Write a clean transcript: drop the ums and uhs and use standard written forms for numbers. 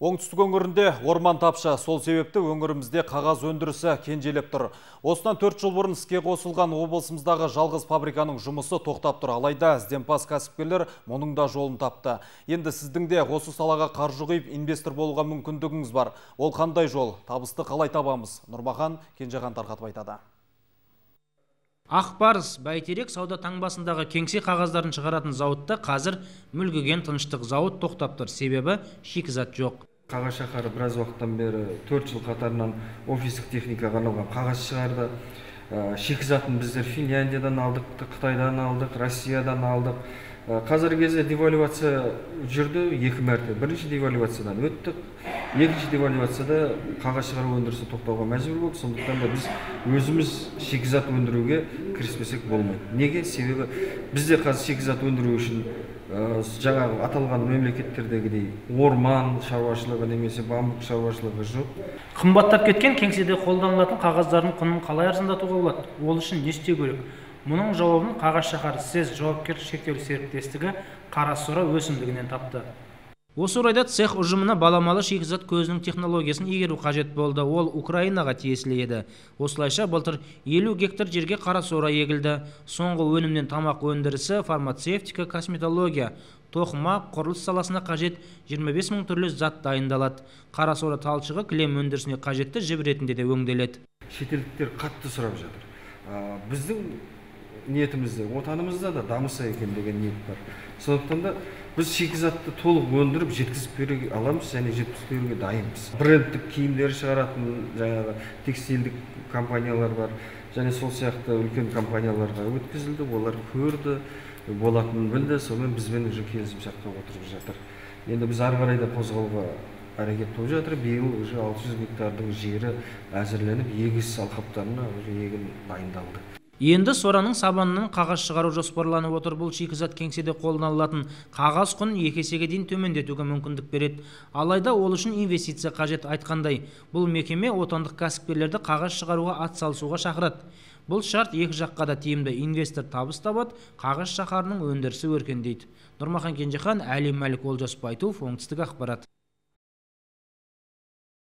Оңтүстік өңірінде орман тапшы, сол себепті өңірімізде қағаз өндірісі кенжелеп тұр. Осыдан 4 жыл бұрын іске қосылған облысымыздағы жалғыз фабриканың жұмысы тоқтап тұр. Алайда ізденімпаз кәсіпкерлер мұның да жолын тапты. Енді сіздің де осы салаға қаржы құйып инвестор болуға мүмкіндігіңіз бар. Ол қандай жол? Табысты қалай табамыз? Нұрмахан Кенжехан тарқатып айтады. Ақ Барыс, Бәйтерек сауда таңбасындағы кеңсе қағаздарын шығаратын зауытта қазір мүлгіген тыныштық. Зауыт тоқтап тұр, себебі шикізат жоқ. Қағаз шаһары біраз уақыттан бері 4 жыл қатарынан офистік техникаға арналған қағаз шығарды. Шикізатын біздер Финляндиядан алдық, Қытайдан алдық, Россиядан алдық. Қазіргі кезде девальвация жүрді 2 мәрте. Бірінші девальвациядан өттік. Екінші девальвацияда қағаз шығару өндірісі тоқтауға мәжбүр болдық. Сондықтан да біз өзіміз шикізат өндіруге кіріспесек болмайды. Неге? Себебі бізде қазір шикізат өндіру үшін жаңағы аталған мемлекеттердегідей орман шаруашылығы немесе бамбук шаруашылығы жоқ. Қымбаттап кеткен кеңседе қолданылатын қағаздардың құнын қалай арзандатуға болады? Ол үшін не істеу керек? Мұның жауабын Қағаз шаһары СЭЗ жауапкершілігі шектеулі серіктестігі қарасора өсімдігінен тапты. Осы орайда цех ұжымына баламалы шикізат көзінің технологиясын игеру қажет болды. Ол Украинаға тиесілі еді. Осылайша былтыр 50 гектар жерге қарасора егілді. Соңғы өнімнен тамақ өндірісі, фармацевтика, косметология, тоқыма, құрылыс саласына қажет 25 мың түрлі зат дайындалады. Қарасора талшығы кілем өндірісіне қажетті жіп ретінде де өңделеді. Шетелдіктер қатты сұрап жатыр. Біздің ниетімізде, отанымызда да дамыса екен деген ниет бар. Сондықтан да біз шикізатты толық өндіріп жеткізіп бере аламыз және жеткізіп беруге дайынбыз. Брендтік киімдер шығаратын жаңағы текстильдік компаниялар бар және сол сияқты үлкен компанияларға өткізілді, олар көрді, болатынын білді, сонымен бізбен уже келісімшартқа отырып жатыр. Енді біз ары қарай да қозғалуға әрекет болып жатыр. Биыл уже 600 гектардың жері әзірленіп, егіс алқаптарына уже егін дайындалды. Енді сораның сабанынан қағаз шығару жоспарланып отыр. Бұл шикізат кеңседе қолданылатын қағаз құнын 2 есеге дейін төмендетуге мүмкіндік береді. Алайда ол үшін инвестиция қажет. Айтқандай, бұл мекеме отандық кәсіпкерлерді қағаз шығаруға атсалысуға шақырады. Бұл шарт екі жаққа да тиімді. Инвестор табыс табады, қағаз шаһарының өндірісі өркендейді. Нұрмахан Кенжехан, Әлім Мәлік, Олжас Байтуов, Оңтүстік ақпарат.